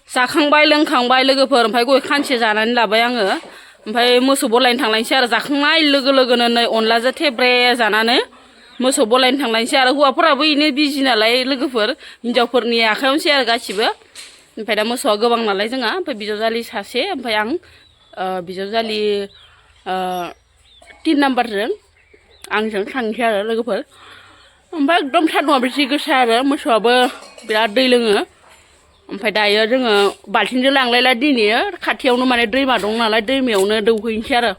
जाखांबाय लोंखांबाय लोगोफोर ओमफ्राय गय खानसे जानानै लाबाय आङो ओमफ्राय मोसौ बलायनो थांलायनोसै आरो जाखांनाय लोगो लोगोनो नै अनलाजों थेब्रे जानानै मोसौ बलायनो थांलायनोसै आरो हौवाफोराबो इनो बिजि नालाय लोगोफोर हिनजावफोरनि आखायावनोसै आरो गासिबो ओमफ्राय दा मोसौआ गोबां नालाय जोंहा ओमफ्राय बिजावजालि सासे ओमफ्राय आं बिजावजालि 3 नाम्बारजों आंजों थांसै आरो लोगोफोर ओमफ्राय एकदम सान्दुंआ बेसे गोसा आरो मोसौआबो बिराद दै लोङो ओमफ्राय दायो जोङो बाल्थिंजों लांलायला दिनै खाथियावनो माने दैमा दं नालाय दैमायावनो दौहैनोसै आरो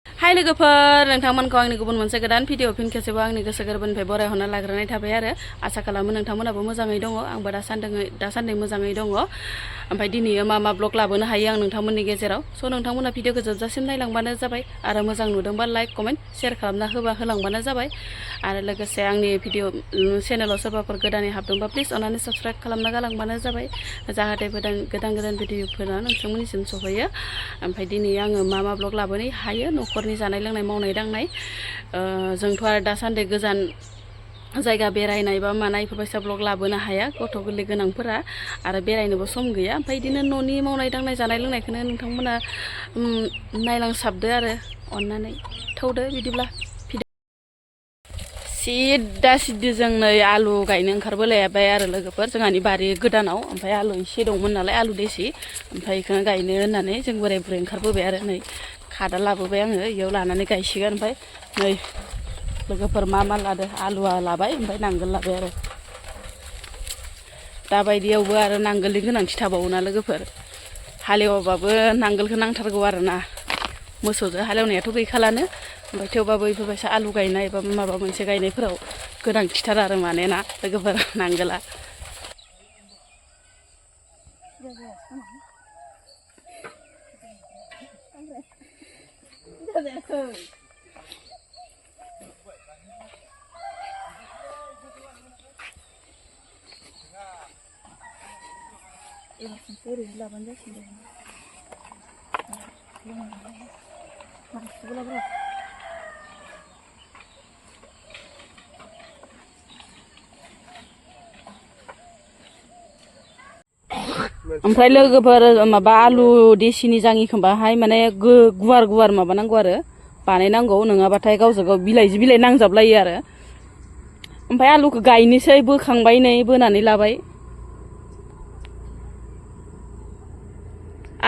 हाय लोगोफोर नोंथांमोनखौ आंनि गुबुन मोनसे गोदान भिडिअ फिन खेबसेबाव आंनि गोसो गोरबोनिफ्राय बरायहरना लाग्रोनाय थाबाय आरो आसा खालामो नोंथांमोनाबो मोजाङै दङ आंबो दासान्दि मोजाङै दङ ओमफ्राय दिनै मा ब्लग लाबोनो हायो आं नोंथांमोननि गेजेराव स' नोंथांमोना भिडिअखौ जोबजासिम नायलांबानो जाबाय आरो मोजां नुदोंबा लाइक कमेन्ट शेयार खालामना होलांबानो जाबाय आरो लोगोसे आंनि भिडिअ चेनेलाव सोरबाफोर गोदानै हाबदोंबा प्लिज अननानै साबस्क्राइब खालामना गालांबानो जाबाय जाहाथे गोदान भिडिअफोरा नोंथांमोननिसिम सफैयो ओमफ्राय दिनै आङो मा ब्लग लाबोनो हायो न'खरनि जानाय लोंनाय मावनाय दांनाय जोंथ' आरो दासान्दि गोजान जायगा बेरायनाय बा मानाय बेफोरबायसा ब्लग लाबोनो हाया गथ' गोरलै गोनांफोरा आरो बेरायनोबो सम गैया ओमफ्राय बिदिनो न'नि मावनाय दांनाय जानाय लोंनायखौनो नोंथांमोना नायलांसाबदो आरो अननानै थौदो बिदिब्ला सिद्दा सिद्दि जों नै आलु गायनो ओंखारबोलायबाय आरो लोगोफोर जोंहानि बारि गोदानाव ओमफ्राय आलु एसे दंमोन नालाय आलु देसि ओमफ्राय बेखौनो गायनो होननानै जों बोराय बुरै ओंखारबोबाय आरो नै खादा लाबोबाय आङो इयाव लानानै गायसिगोन ओमफ्राय नै लोगोफोर मा लादो आलुआ लाबाय ओमफ्राय नांगोल लाबाय आरो दाबायदियावबो आरो नांगोलनि गोनांथि थाबावोना लोगोफोर हालेवाबाबो नांगोलखौ नांथारगौ आरोना मोसौजों हालेवनायाथ' गैखालानो ओमफ्राय थेवबाबो बेफोरबायसा आलु गायनाय बा माबा मोनसे गायनायफोराव गोनांथिथार आरो मानोना लोगोफोर नांगोला ओरैनो लाबानो जासिगोन ओमफ्राय लोगोफोर माबा आलु देसिनि जाङिखौबाहाय माने गुवार माबानांगौ आरो बानायनांगौ नङाबाथाय गावजों गाव बिलाइजों बिलाइ नांजाबलायो आरो ओमफ्राय आलुखौ गायनोसै बोखांबाय नै बोनानै लाबाय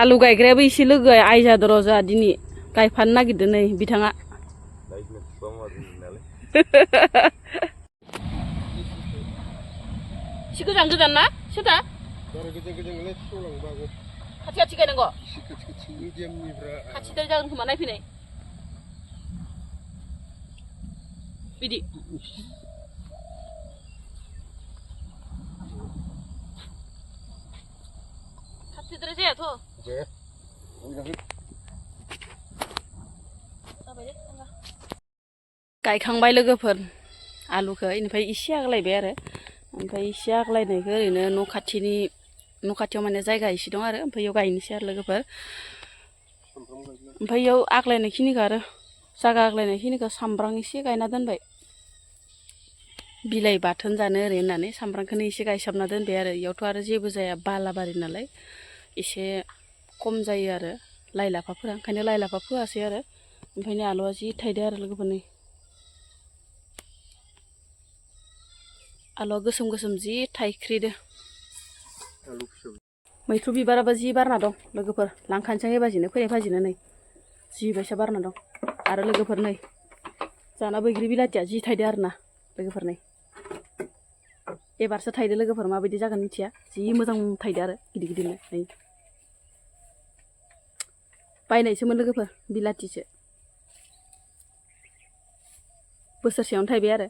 आलु गायग्रायाबो एसे लोगो आयजादर' जोंहा दिनै गायफानो नागिरदों नै बिथाङा एसे गोजान ना सोदा खाथि गायनांगौ खाथिद्राय जागोन खोमा नायफैनाय बिदि खाथिद्राय जायाथ' गायखांबाय लोगोफोर आलुखौ इनिफ्राय एसे आग्लायबाय आरो ओमफ्राय एसे आग्लायनायखौ ओरैनो न' खाथियाव माने जायगा एसे दं आरो ओमफ्राय इयाव गायनोसै आरो लोगोफोर ओमफ्राय इयाव आग्लायनायखिनिखौ आरो जागा आग्लायनायखिनिखौ सामब्राम एसे गायना दोनबाय बिलाइ बाथोन जानो ओरै होननानै सामब्रामखौनो एसे गायसाबना दोनबाय आरो इयावथ' आरो जेबो जाया बालाबारि नालाय एसे खम जायो आरो लाइ लाफाफोरा ओंखायनो लाइ लाफा फोआसै आरो ओमफ्रायनो आलुआ जि थायदो आरो लोगोफोरनि आलुआ गोसोम जि थाइख्रिदो मैथ्रु बिबाराबो जि बारना दं लोगोफोर लांखानोसै एबाजिनो फैनाय भाजिनो नै जि बायसा बारना दं आरो लोगोफोर नै जाना बैग्रि बिलाथिया जि थायदो आरोना लोगोफोर नै एबारसो थायदो लोगोफोर माबायदि जागोन मिथिया जि मोजां थायदो आरो गिदिरनो नै बायनायसोमोन लोगोफोर बिलाथिसो बोसोरसेयावनो थायबाय आरो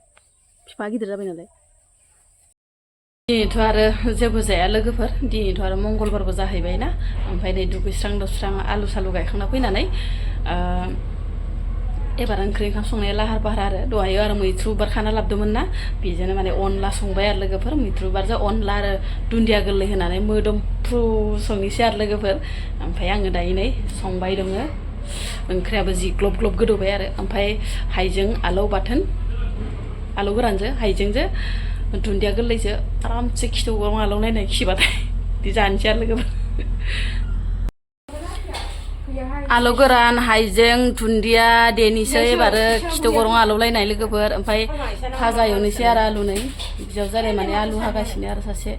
बिफा गिदिर जाबाय नालाय दिनैथ' आरो जेबो जाया लोगोफोर दिनैथ' आरो मंगलबारबो जाहैबाय ना ओमफ्राय नै दुगैस्रां लोबस्रां आलु सालु गायखांना फैनानै एबार ओंख्रि ओंखाम संनाया लाहार फाहार आरो दहायो आरो मैथ्रु बिबार खाना लाबोदोंमोन ना बेजोंनो माने अनला संबाय आरो लोगोफोर मैथ्रु बिबारजों अनला आरो दुन्दिया गोरलै होनानै मोदोमफ्रु संनोसै आरो लोगोफोर ओमफ्राय आङो दायो नै संबाय दङ ओंख्रियाबो जि ग्लब गोदौबाय आरो ओमफ्राय हाइजें आलौ बाथोन आलौ गोरानजों हाइजेंजों दुन्दिया गोरलैजों आरामसे खिथौ आलौ नायनाय खिबाथाय बिदि जानोसै आरो लोगोफोर आलु गोरान हाइजें दुन्दिया देनिसै एबारो खिथु गरं आलौलायनाय लोगोफोर ओमफ्राय भाजा एवनोसै आरो आलु नै बिजाव जालाय माने आलु हागासिनो आरो सासे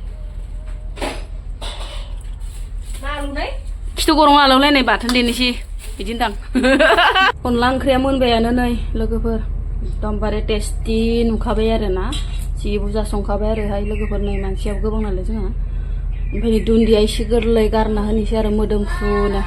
खिथु गरं आलौलायनाय बाथोन देनिसै बिदिनो दां अनला ओंख्रिया मोनबायानो नै लोगोफोर एकदमबारे टेस्टि नुखाबाय आरो ना जि बुरजा संखाबाय आरोहाय लोगोफोर नै मानसियाबो गोबां नालाय जोंहा ओमफ्राय दुन्दिया एसे गोरलै गारना होनोसै आरो मोदोमफ्रुनो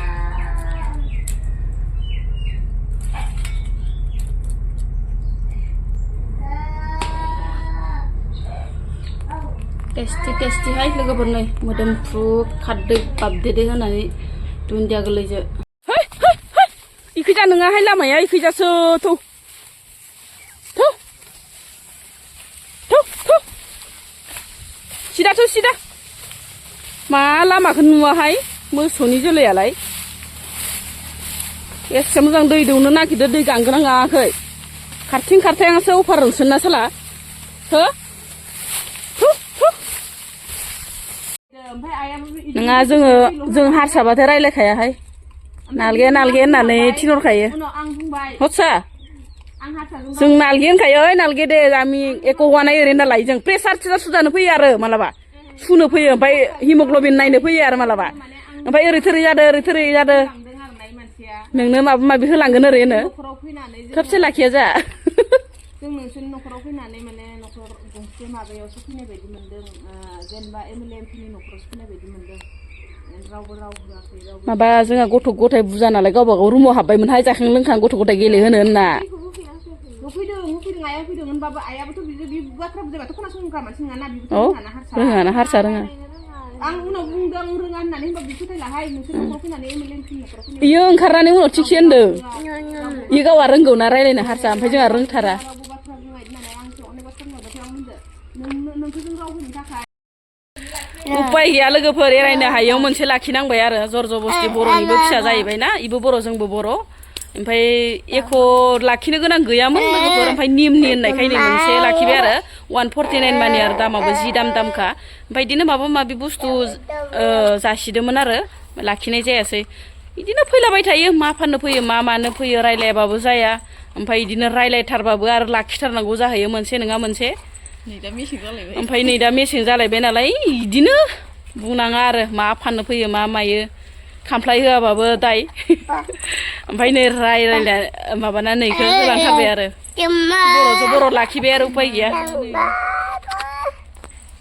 टेस्टि हाय लोगोफोर नै मोदोमफ्रु खारदै बाबदेदे होनानै दुन्दिया गोरलैजो इखैजा नोङाहाय लामाया इखैजासो थौ सिदा मा लामाखौ नुवाहाय मोसौनि जोलैयालाय एसे मोजां दै दौनो नागिरदो दै गांगोना गाङाखै खारथिं खारथायासो अफार रोंसोना साला हो नङा जों हारसाबाथाय रायलायखायाहाय नालगे होननानै थिनहरखायो हत्सा जों नालगे होनखायो ओइ नालगे दे गामि एख' हौवानाय ओरैनो नालाय जों प्रेसार सुजानो फैयो आरो मालाबा सुनो फैयो ओमफ्राय हिमग्ल'बिन नायनो फैयो आरो मालाबा ओमफ्राय ओरै थोरै जादो नोंनो माबा माबि होलांगोन ओरैनो थोबसे लाखिया जा जों नोंसोरनि न'खराव फैनानै माने न'खर गंसे माबायावसो फैनाय बायदि मोनदों जेनेबा एमएलएमपिनि न'खरावसो फैनाय बायदि मोनदों रावबो होआखै माबा जोंहा गथ' गथाय बुरजा नालाय गावबा गाव रुमाव हाबबायमोनहाय जाखां लोंखां गथ' गथाय गेलेहोनो होनना होफैदों आइया फैदों होनबाबो आइयाबोथ' बि बाथ्रा बुजायबाथ' खोनासंग्रा मानसि नङाना बिबोथ' रोङाना हारसा रोङा आं उनाव बुंदों आं रोङा होननानै होनबा बि फोथायलाहाय नोंसोर न'खराव फैनानै एमएलएमपिनि न'खराव फैनानै इयो ओंखारनानै उनाव थिगसे होनदों इयो गावहा रोंगौ ना रायलायनो हारसा ओमफ्राय जोंहा रोंथारा उपाय गैया लोगोफोर एरायनो हायैयाव मोनसे लाखिनांबाय आरो जर जबस्ति बर'निबो फिसा जाहैबायना इबो बर' जोंबो बर' ओमफ्राय एख' लाखिनो गोनां गैयामोन लोगोफोर ओमफ्राय निमनि होननायखायनो मोनसे लाखिबाय आरो 149 मानि आरो दामाबो जि दामखा ओमफ्राय बिदिनो माबा माबि बुस्थु जासिदोंमोन आरो लाखिनाय जायासै बिदिनो फैलाबाय थायो मा फाननो फैयो मा मानो फैयो रायलायाबाबो जाया ओमफ्राय बिदिनो रायलायथारबाबो आरो लाखिथारनांगौ जाहैयो मोनसे नङा मोनसे ओमफ्राय नै दा मेसें जालायबाय नालाय बिदिनो बुंनाङा आरो मा फाननो फैयो मा मायो खामफ्लाय होआबाबो दाय ओमफ्राय नै रायलायना माबाना नैखौ होलांथारबाय आरो बर'जों बर' लाखिबाय आरो उपाय गैया